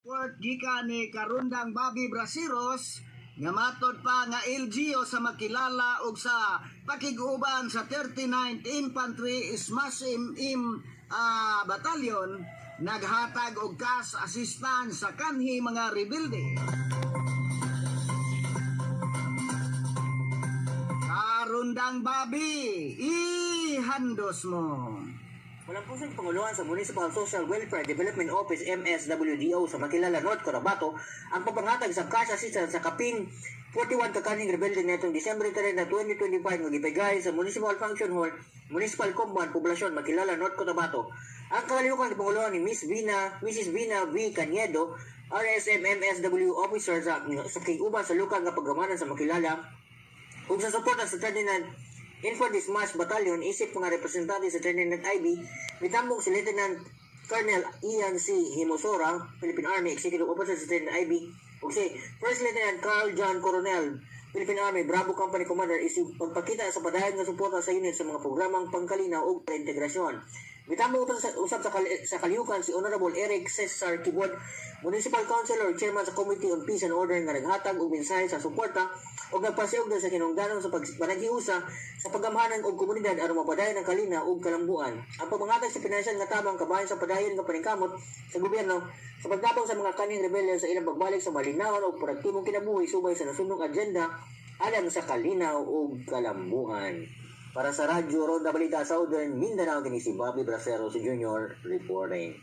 Report gikan ni Karundang Bobby Brasiros nga matod pa nga LGU sa Makilala ug sa pakig-uban sa 39th Infantry Smash M Battalion naghatag og cash assistance sa kanhi mga rebelde. Karundang Bobby, ihandos mo. Walang pusong panguluhan sa Municipal Social Welfare Development Office MSWDO sa Makilala, North Cotabato ang pagpangatag sa cash assistance sa kapin 41 ka kanhing rebelde nitong Disyembre 30, 2025 nga gipigay sa Municipal Function Hall, Municipal Compound, Poblasyon, Makilala, North Cotabato. Ang kalihukan panguluhan ni Miss Vina, Mrs. Vina V. Caniedo, RSM MSW Officer sa kig-uban sa lokal nga paggamanan sa Makilala ug sa suporta sa 39 Infantry Smash Battalion isip mga representante sa 39 IB, mitambong si Lieutenant Colonel Ian C. Himosora, Philippine Army Executive Officer sa 39 IB, ug si First Lieutenant Carl John Coronel, Philippine Army Bravo Company Commander isip pagpakita sa padayon nga suporta sa unit sa mga programang pangkalinaw ug reintegrasyon. Mitambong usab sa kalihukan si Honorable Eric Cesar Kibod, Municipal Councilor, Chairman sa Committee on Peace and Order nga naghatag og mensahe sa suporta ug nagpasiugdan sa hinungdanon sa pagpanaghiusa sa paggamhanan og komunidad aron mapadayon ang kalinaw ug kalambuan. Ang pagpangatag sa pinansyal nga tabang kabahin sa padayon nga paningkamot sa gobyerno sa pagtabang sa mga kanhing rebelde sa ilang pagbalik sa malinawon ug produktibong kinabuhi subay sa nasudnong agenda alang sa kalinaw ug kalambuan. Para sa Radyo Ronda Balita Southern Mindanao, kini si Bobby Bracero Jr. reporting.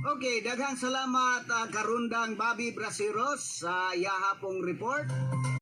Okay, daghang salamat, Karundang Bobby Brasiros, sa iyahapong report.